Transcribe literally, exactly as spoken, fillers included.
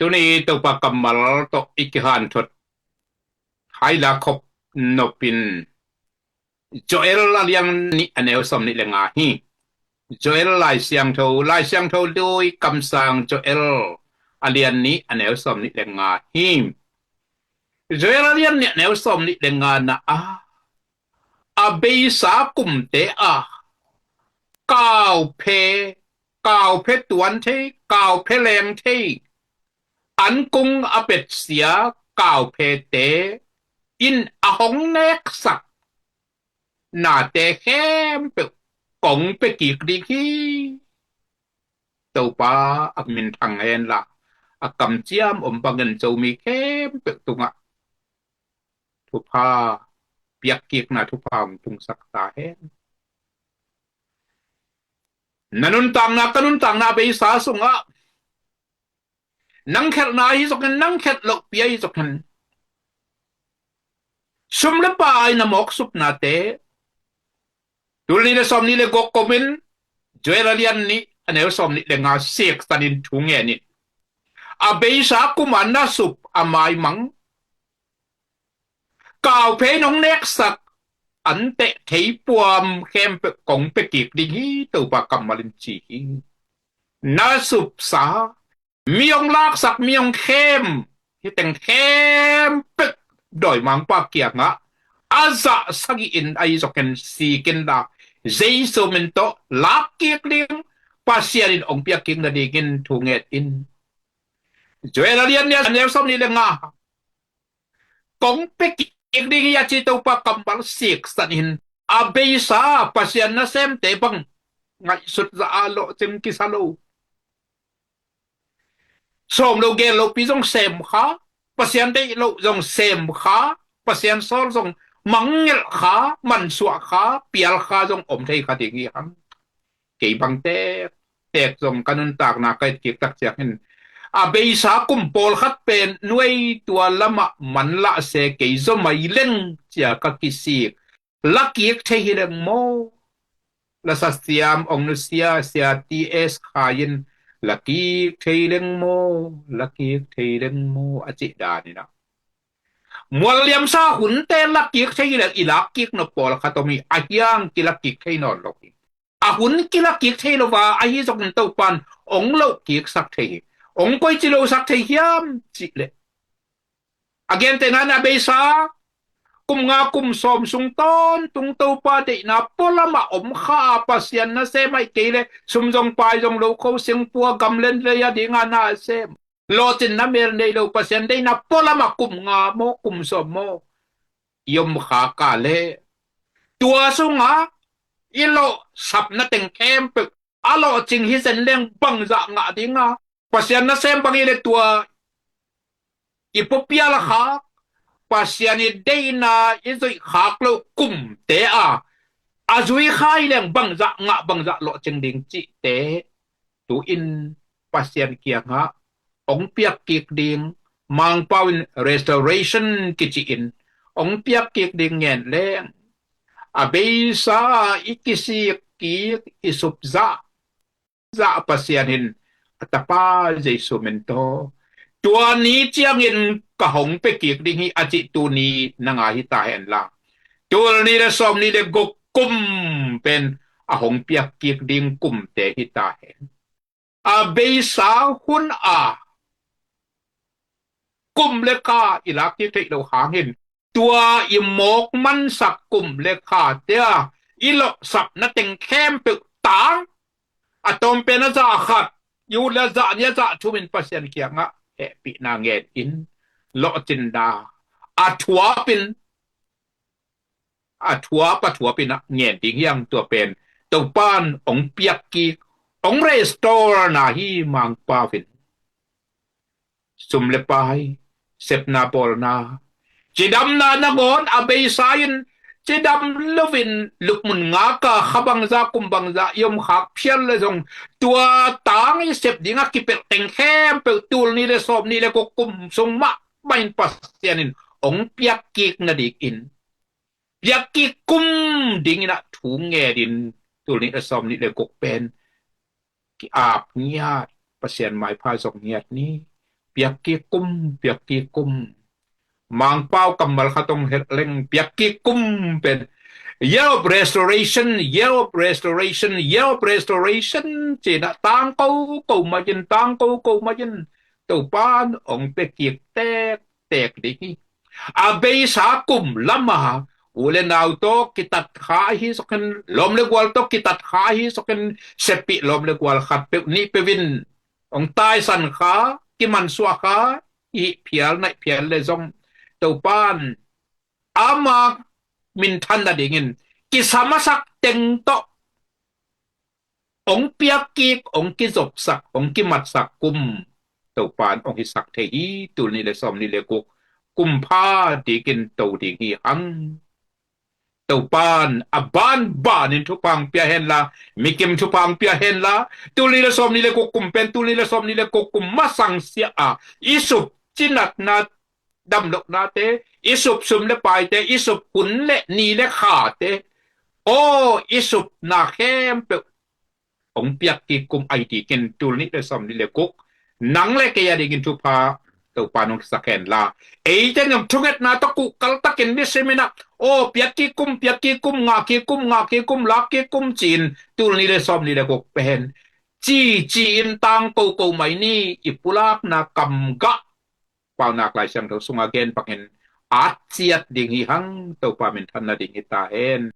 Tuni Topa kammal tawh i kihanthot hai la khop nopin Joel a lian nih a neu sawm nih le nga hi. Joel Lai Siangtho, Lai Siangtho lui kamsang Joel a lian nih a neu sawm nih le nga hi. Joel a lian nih a neu sawm nih le nga na a, a beisa kumte a kauphe, kauphe tuan thei, kauphe leng thei, an kung a petsia kauphete in a hong neksak nate khempeuh kong pia kik ding hi. Topa a min thang hen la, a kamciam om bangin Zomi khempeuh tungah thupha piak kikna thupha hong tungsak ta hen. Na nuntakna, ka nuntakna beisa sungah nang khelhna ahi zongin, nang khelh lohpi ahi zongin, sum le pai na mawk supnate tul nih le sawm nih le guk komin Joel a lian nih a neu sawm nih le nga siksanin thu ngen in. A beisa kum a na sup a maimang kauphe in hong neksak an teh thei puam khempeuh kong pia kik ding hi, Topa kammal in ci hi. Na supsa, mi hong laksak, mi hong khem, hih teng khempeuh dawimangpa kiangah a zah sagih in ahi zongin sik in la, Jesu min tawh lak kik ding, Pasian in hong piak kik nadingin thu ngen in. Joel a lian nih a neu sawm nih le nga kong pia kik ding hi a ci Topa kammal siksan in, a beisa Pasian nasemte bang ngaihsut zah a lawhcing kisa lo. Sawm lo gel lopi zong sem kha, Pasian deih loh zong sem kha, Pasian sawl zong mangngilh kha, mansuah kha, pial kha zong om thei kha ding hi hang. Kei bang tektek zong ka nuntakna ka et kik tak ciangin, a beisa kum pawlkhat pen nuai tua lamah manlah se kei zaw mai leng cia ka kisik. La kik thei hi leng maw? Lasa siam ong nusia Sia T S Khai in la kik thei leng maw? La kik thei leng maw? A cih dan in ah, mual liamsa hunte la kik thei hi leng i lak kik nop pawlkhat om hi, a hiang kila kik thei nawn lo hi. A hun kila kik thei lo va, ahi zongin Topan ong loh kiksak thei hi. Ong koici losak thei hiam cih leh, a gentehna in a beisa kum nga kum sawm sung tawntung Topa deihna pualamah om kha a, Pasian nasem ahih kei leh sum zong pai zong lo kho, singpua gamlen lei a dinga na sem, lawhcinna mel nei lo, Pasian deihna pualamah kum nga maw, kum sawm maw i om kha ka leh, tua sungah i lawhsapna teng khempeuh a lawhcing hi zen leng bangzah ngah dinga, Pasian nasem bang i leh tua i puapial khak, Pasian i deihna i zuih khak lo kumte a, a zui kha hi leng bangzah ngah, bangzah lawhcing ding cihte tu-in Pasian kiangah ong piak kik ding, Mangpau in restoration kici in ong piak kik ding ngen leng, a beisa i kisik kik, i sup zah zah Pasian in a Tapa Jesu min tawh tua ni ciangin ka hong pia kik ding hi a cih tuni na ngai hi ta hen la, tul nih le sawm nih le guk kum pen a hong piak kik ding kumte hi ta hen. A beisa hun a kum le kha i lak kik theih loh hangin, tua i mawk mansak kum le khate a i lawhsapna teng khempeuh tang, a tawmpen a zah khat, i ut le a zah nih, a zah thumin Pasian kiangah hehpihna ngen in, lawhcinna a thuapin, a thuap a thuapin ah ngen ding hi hang. Tua pen Topan ong piak kik, ong restore na hi. Mangpau in sum le pai, sepna bawlna, cidamna nangawn a beisa in cidam loin lupmun ngaka kha bangzah kum bangzah i om khak phial le zong, tua tang i sep ding a kipelh teng khempeuh tul nih le sawm nih le guk kum sung mah mah in Pasian in ong piak kik nadingin, piak kik kum dingin ah thu ngen in, tul nih le sawm nih le guk pen ki-ap ngiat, Pasian maipha zong ngiat ni. Piakkik kum, piakkik kum. Mangpau kammal khat hong hilh leng, piakkik kum pen year of restoration, year of restoration, year of restoration ci-in ah tangko ko mah in, tangko ko mah in. Topa'n hong piakkik tektek ding hi. A beisa kum lam a u le nau tawh kitat kha ahi zongin, lawm le gual tawh kitat kha ahi zongin, seppih lawm le gual khat peuh nih peuh in hong taisan kha, kimansuah kha i hih phial, na hih phial leh zong, Topa'n ama minthan nadingin kisa masak teng tawh hong piakkik, hong kizopsak, hong kimatsak kum Topa'n hong hisak thei hi. Tul nih le sawmnih le guk kum pha dikin to ding hi hang. Topa'n a banbanin thupha hong pia hen la, mikim thupha hong pia hen la, tul nih le sawmnih le guk kum pen tul nih le sawmnih le guk kum masang sia a i sup cinatna, damlohnate, i sup sum le paite, i sup hun le ni le khate, aw, i supna khempeuh hong piakkik kum ahi dikin tul nih le sawmnih le guk nang le kei a dingin thupha Topa'n hong hisak hen la, ei teng in thungetna tawh kuhkal takin nisim in ah, aw, piakkik kum, piakkik kum, ngakkik kum, ngakkik kum, lakkik kum ci-in tul nih le sawmnih le guk pen cici in tangko ko mai ni. I pulakna kamgah Paunak Lai Siangtho sungah gen bangin at ciat ding hi hang. Topa minthan nading hi ta hen.